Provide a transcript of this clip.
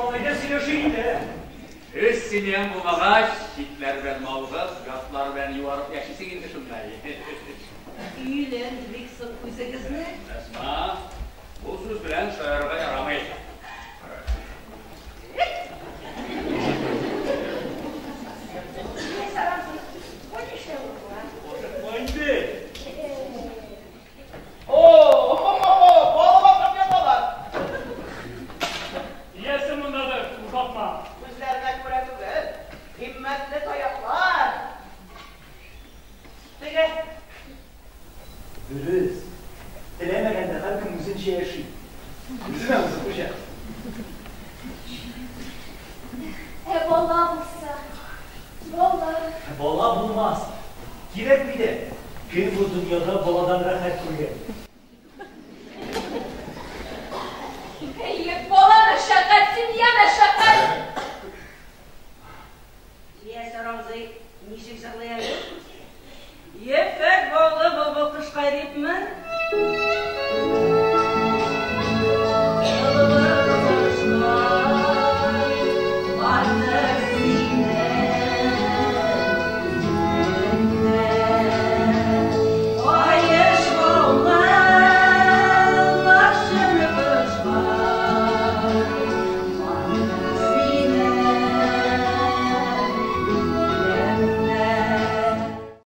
Ислам, әйдә сөйләшик инде. Үз семьяң булмагач, читләр белән мавыгып, ятлар белән юарып яшисең инде шунда. Өйләндерик соң үзегезне. Әсма, бу сүз белән шаярырга ярамый. Ашыкма инде. О, балык ашап яталар. Иясе мондадыр, узатма. Үзләренә күрә түгел. Кыйммәтле таяклар. Теге. Дөрес. Теләмәгәндә һәркем үзенчә яши. Үзенә үзе хуҗа. Ә бала булса? Бала. Бала булмас. Кирәкми дә. Кем бу дөньяда баладан рәхәт күргән? Әйе, бала мәшәкать, семья мәшәкать. Мияссәр абзый ничек җырлый әле? Ефәк баулы былбыл кошкай дипме?